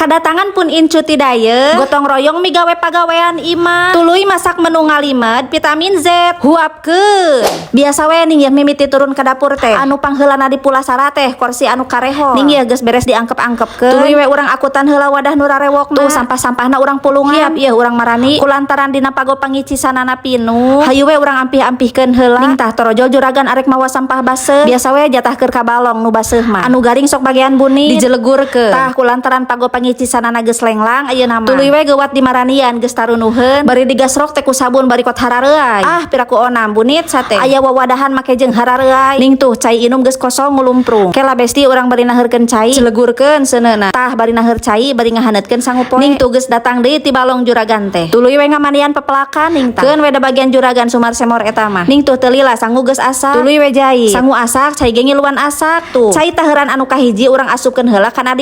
Kadatangan pun incu ti dayeung, gotong royong migawe pagawean imah. Tuluy masak menu ngalimed vitamin Z. Huapkeun. Biasa we ning ya mimiti turun ke dapur teh. Anu pangheulana di pulasara teh kursi anu kareho. Ning ya geus beres diangkep-angkepkeun. Tuluy we urang akutan heula wadah nu rarewokna. Tuh sampah-sampahna urang pulungan. Hiap ieu urang marani kulantaran dina pago pangicisanana pinuh. Hayu we urang ampih-ampihkeun heula. Ning tah torojol juragan arek mawa sampah baseuh. Biasa we jatah keur ka balong nu baseuh mah. Anu garing sok bagian buni dijelegurkeun. Tah, kulantaran pago pangicisanana geus lenglang ayeuna mah. Tuluy we geuwat di maranian geus tarunuheun. Bari digasrok teh ku sabun bari kot harareuay. Ah, piraku onam bunit sate. Aya wawadahan make jeung harareuay. Ning tuh cai inum geus kosong ngulumprung. Kela, besti, urang bari naheurkeun cai, celegurkeun seuneuna. Tah, bari naheur cai bari ngahaneutkeun sangu poe. Ning tuh geus datang deui ti balong juragan teh. Tuluy we ngamanian pepelakan ning tah. Keun we da bagian juragan sumar semor eta mah. Ning tuh teu lila sangu geus asak. Tuluy we jait. Sangu asak, cai ge ngiluan asak tuh. Cai taheran anu kahiji urang asupkeun heula kana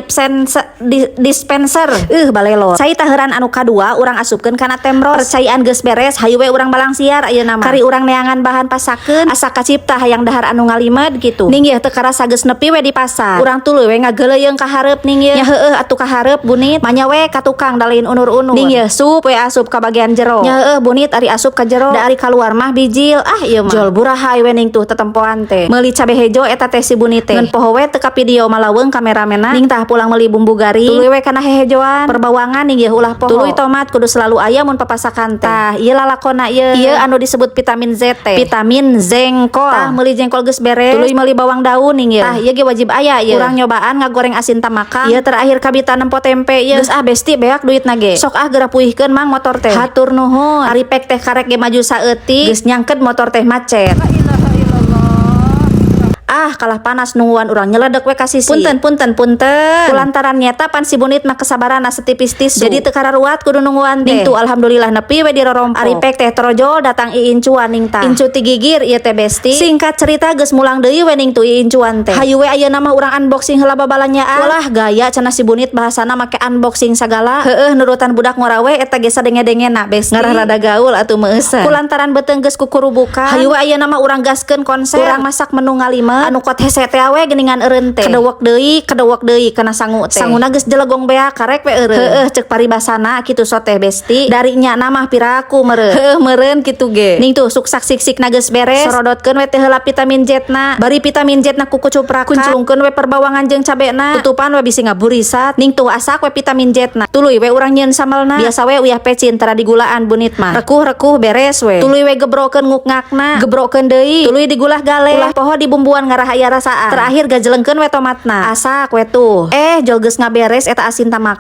dispenser. Balelo. Cai taheran anu kadua urang asupkeun kana termos. Percayaan geus beres, hayu we urang balangsiar ayeuna mah. Kari urang neangan bahan pasakeun, asa kacipta hayang dahar anu ngalimed gitu. Ning yeuh teu karasa geus nepi we di pasar. Urang tuluy we ngageuleuyeung ka hareup ning yeuh. Nya heueuh atuh ka hareup, bunit. Manya we ka tukang da lain unur-unur. Ning yeuh sup we asup ka bagian jero. Nya heueuh, bunit, ari asup ka jero. Da ari kaluar mah bijil. Ah, ieu mah. Jol burahay we ning tuh tetempoan teh. Meuli cabe hejo eta teh si bunit teh. Ngan poho we teu ka video malaweng kameramena. Ning tah pulang meuli bumbu garing. Tuluy we kana hehejoan. Perbawangan ning yeuh ulah poho. Tuluy tomat kudu selalu aya mun papasakan teh. Tah, ieu lalakona ieu. Ieu anu disebut vitamin Z teh. Vitamin jengkol. Tah, meuli jengkol geus beres. Tuluy meuli bawang daun ning yeuh. Tah, ieu ge wajib aya ieu. Urang nyobaan ngagoreng asin tamakang. Ieu terakhir kabita nempo tempe ieu. Geus ah, besti, beak duitna ge. Sok ah geura puihkeun mang motor teh. Hatur nuhun. Ari pek teh karek ge maju saeutik, geus nyangket motor teh macet. Ah, kalah panas nungguan urang nyeledek we ka sisi. Punten, punten, punten. Kulantaran nyeta pan si bunit mah kesabaran setipis tisu. Jadi teu kararuat kudu nungguan teh. Ning tuh alhamdulillah nepi we di rorompo. Ari pek teh torojol datang iincuan ning tah. Incu ti gigir ieu teh, besti. Singkat cerita geus mulang deui we ning tuh iincuan teh. Hayu we ayeuna mah urang unboxing heula babalanyaan. Ulah gaya cenah si bunit bahasana make unboxing sagala. Heueuh, nurutan budak ngora we eta ge sadenge-dengena, besti. Ngarah rada gaul atuh meueusan. Kulantaran beuteung geus kukurubukan. Hayu we ayeuna mah urang gaskeun konser. Urang masak menu ngalimet anu kot hese teh we geuningan eureun teh. Kedewek deui, kedewek deui kana sangu teh. Sanguna geus jelegong beak karek we eureun. Heueuh, ceuk paribasana kitu so teh, besti. Dari nya mah piraku meureun. Heueuh, meureun kitu ge. Ning tuh suksak sik-sikna geus beres. Sorodotkeun we teh heula vitamin Z na. Bari vitamin Z na kukucuprakan. Kunclungkeun we perbawangan jeung cabena. Tutupan we bisi ngaburisat. Ning tuh asak we vitamin Z na. Tuluy we urang nyieun sambelna. Biasa we uyah pecin tara digulaan bunit mah. Rekuh-rekuh beres we. Tuluy we gebrokeun nguk-ngakna. Gebrokeun deui. Tuluy digulah gale. Ulah poho dibumbuan ngarah aya rasaan. Terakhir gajelengkeun we tomatna. Asak we tuh. Eh, jol geus ngaberes eta asin tamak.